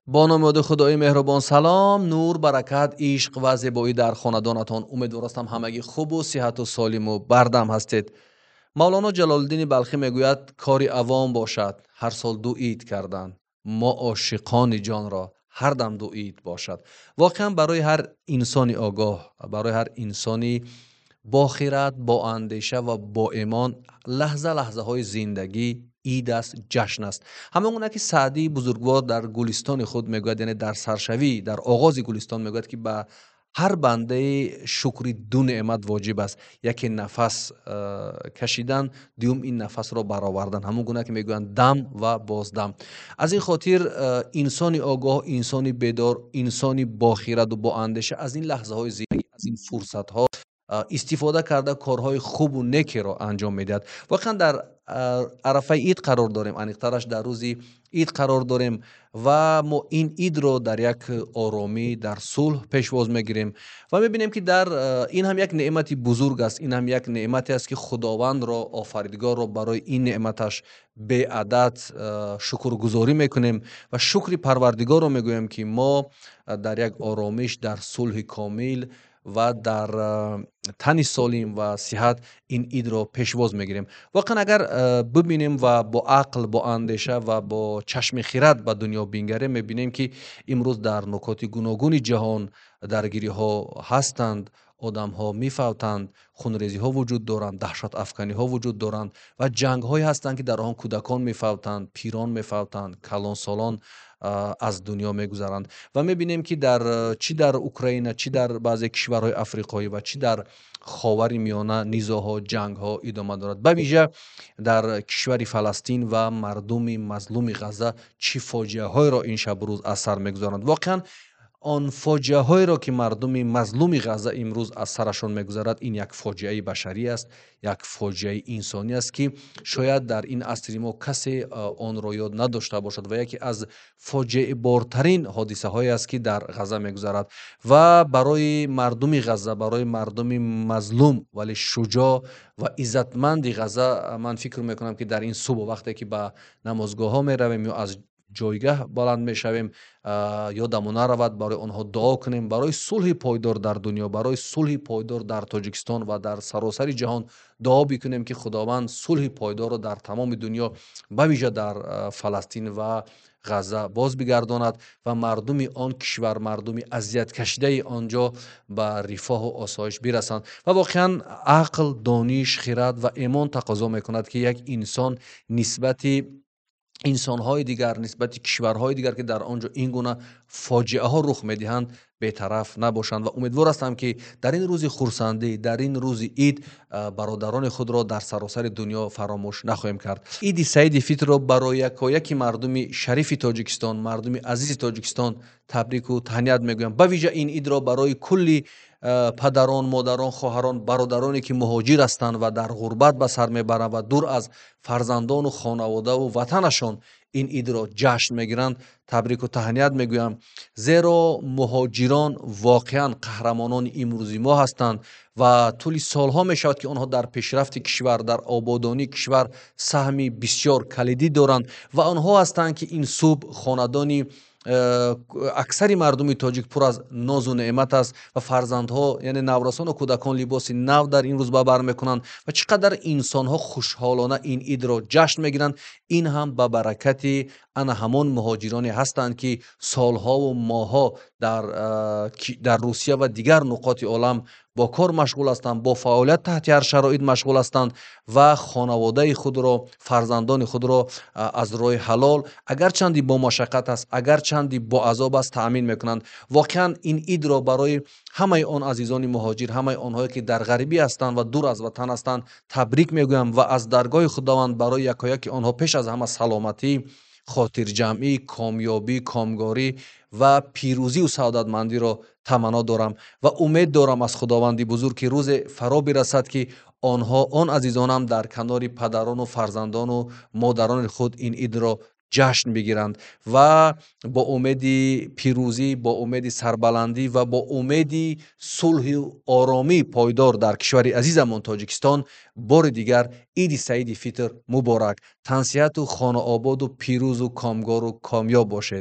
Бо номи ёди Худои меҳрубон. Салом, нур, баракат, ишқ ва зебоӣ дар хонадонатон. Умедворастам, ҳамагӣ хубу сиҳату солиму бардам ҳастед. Мавлоно Ҷалолиддини Балхӣ мегӯяд: кори авом бошад ҳар сол ду ид кардан, мо ошиқони ҷонро ҳар дам ду ид бошад. Воқеан, барои ҳар инсони огоҳ, барои ҳар инсони бохират, боандеша ва боимон лаҳза лаҳзаҳои зиндагӣ ид аст, ҷашн аст. Ҳамон гуна ки Саъдии бузургвор дар Гулистони худ мегӯяд, яъне дар саршавӣ, дар оғози Гулистон мегӯяд, ки ба ҳар бандаи шукри ду неъмат воҷиб аст: яке нафас кашидан, дуюм ин нафасро баровардан. Ҳамон гуна ки мегӯянд, дам ва боздам. Аз ин хотир инсони огоҳ, инсони бедор, инсони бохираду боандеша аз ин лаҳзаҳои зиндагӣ, аз ин фурсатҳо истифода карда, корҳои хубу некеро анҷом медиҳад. Воқеан, дар арафаи ид қарор дорем, аниқтараш дар рӯзи ид қарор дорем ва мо ин идро дар як оромӣ, дар сулҳ пешвоз мегирем ва мебинем, ки дар ин ҳам як неъмати бузург аст. Ин ҳам як неъмате аст, ки Худовандро, Офаридгорро барои ин неъматаш беадад шукргузорӣ мекунем ва шукри Парвардигорро мегӯем, ки мо дар як оромиш, дар сулҳи комил ва дар тани солим ва сиҳат ин идро пешвоз мегирем. Воқеан, агар бибинем ва бо ақл, бо андеша ва бо чашми хирад ба дунё бингарем, мебинем, ки имрӯз дар нуқоти гуногуни ҷаҳон даргириҳо ҳастанд, одамҳо мефавтанд, хунрезиҳо вуҷуд доранд, даҳшатафканиҳо вуҷуд доранд ва ҷангҳое ҳастанд, ки дар он кӯдакон мефавтанд, пирон мефавтанд, калонсолон аз дунё мегузаранд. Ва мебинем, ки дар чӣ дар Украина, чӣ дар баъзе кишварҳои африқоӣ ва чӣ дар Ховари Миёна низоъҳо, ҷангҳо идома дорад. Ба вижа дар кишвари Фаластин ва мардуми мазлуми Ғазза чӣ фоҷиаҳоеро ин шабу рӯз аз сар мегузаронанд. Воқеан, он фоҷиаҳоеро, ки мардуми мазлуми Ғазза имрӯз аз сарашон мегузарад, ин як фоҷиаи башарӣ аст, як фоҷиаи инсонӣ аст, ки шояд дар ин асри мо касе онро ёд надошта бошад ва яке аз фоҷиабортарин ҳодисаҳое аст, ки дар Ғазза мегузарад. Ва барои мардуми Ғазза, барои мардуми мазлум, вале шуҷоъ ва иззатманди Ғазза, ман фикр мекунам, ки дар ин субҳ, вақте ки ба намозгоҳҳо меравем ё аз ҷойгаҳ баланд мешавем, ёдамон наравад барои онҳо дуо кунем, барои сулҳи пойдор дар дунё, барои сулҳи пойдор дар Тоҷикистон ва дар саросари ҷаҳон дуо бикунем, ки Худованд сулҳи пойдорро дар тамоми дунё, ба вижа дар Фаластин ва Ғазза боз бигардонад ва мардуми он кишвар, мардуми азияткашидаи он ҷо ба рифоҳу осоиш бирасанд. Ва воқеан, ақл, дониш, хирад ва имон тақозо мекунад, ки як инсон нисбати инсонҳои дигар, нисбати кишварҳои дигар, ки дар он ҷо ин гуна фоҷиаҳо рух медиҳанд, бетараф набошанд. Ва умедвор ҳастам, ки дар ин рӯзи хурсандӣ, дар ин рӯзи ид бародарони худро дар саросари дунё фаромӯш нахоҳем кард. Иди Саиди Фитрро барои якояки мардуми шарифи Тоҷикистон, мардуми азизи Тоҷикистон табрику таҳният мегӯям. Ба вижа ин идро барои кулли падарон, модарон, хоҳарон, бародароне, ки муҳоҷир ҳастанд ва дар ғурбат ба сар мебаранд ва дур аз фарзандону хонаводаву ватанашон ин идро ҷашн мегиранд, табрику таҳният мегӯям. Зеро муҳоҷирон воқеан қаҳрамонони имрӯзи мо ҳастанд ва тӯли солҳо мешавад, ки онҳо дар пешрафти кишвар, дар ободонии кишвар саҳми бисёр калидӣ доранд ва онҳо ҳастанд, ки ин субҳ хонадони аксари мардуми тоҷик пур аз нозу неъмат аст ва фарзандҳо, яъне наврасону кӯдакон, либоси нав дар ин рӯз ба бар мекунанд ва чӣ қадар инсонҳо хушҳолона ин идро ҷашн мегиранд. Ин ҳам ба баракати ана ҳамон муҳоҷироне ҳастанд, ки солҳову моҳҳо дар Русия ва дигар нуқоти олам бо кор машғул ҳастанд, бо фаъолият таҳти ҳар шароит машғул ҳастанд ва хонаводаи худро, фарзандони худро аз роҳи ҳалол, агарчанди бо машаққат аст, агарчанди бо азоб аст, таъмин мекунанд. Воқеан, ин идро барои ҳамаи он азизони муҳоҷир, ҳамаи онҳое, ки дар ғарибӣ ҳастанд ва дур аз ватан ҳастанд, табрик мегӯям ва аз даргоҳи Худованд барои якояки онҳо пеш аз ҳама саломатӣ, хотирҷамъӣ, комёбӣ, комгорӣ ва пирӯзию саодатмандиро таманно дорам ва умед дорам аз Худованди бузург, ки рӯзе фаро бирасад, ки онҳо, он азизонам, дар канори падарону фарзандону модарони худ ин идро ҷашн бигиранд. Ва бо умеди пирӯзӣ, бо умеди сарбаландӣ ва бо умеди сулҳу оромии пойдор дар кишвари азизамон Тоҷикистон, бори дигар Иди Саиди Фитр муборак, тансиҳату хонаободу пирӯзу комгору комёб бошед.